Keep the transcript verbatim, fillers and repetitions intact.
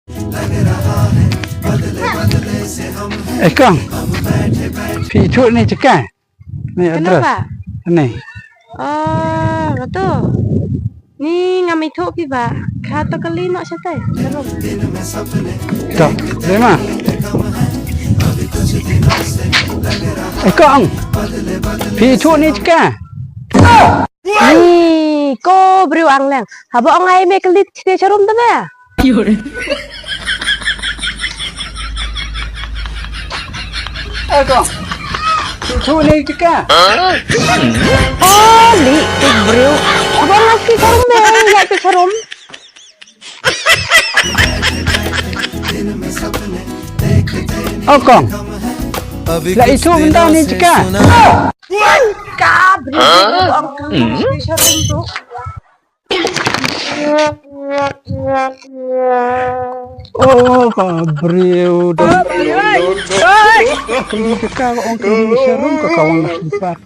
Eh kong, phi ithuh ne jaka? Ne address. Kenapa? Ne. Oh, betul. Ni ngam ithuh phi ba. Kata kali nok shatai. Sharum. To, dei ma. Eh kong, phi ithuh ne jaka? Ni ko briew angleng. Haba ong ai me kali te sharum te ba. Eh kong, phi ithuh ne jaka? Oh, li tu briew. Haba ong ai te sharum ba, ya te sharum. Oh kong, la ithuh mynta ne jaka? Ka briew ong kali te sharum tu. Oh, ka briew dang. Ka ong ka sharum ka kawang ka slipat.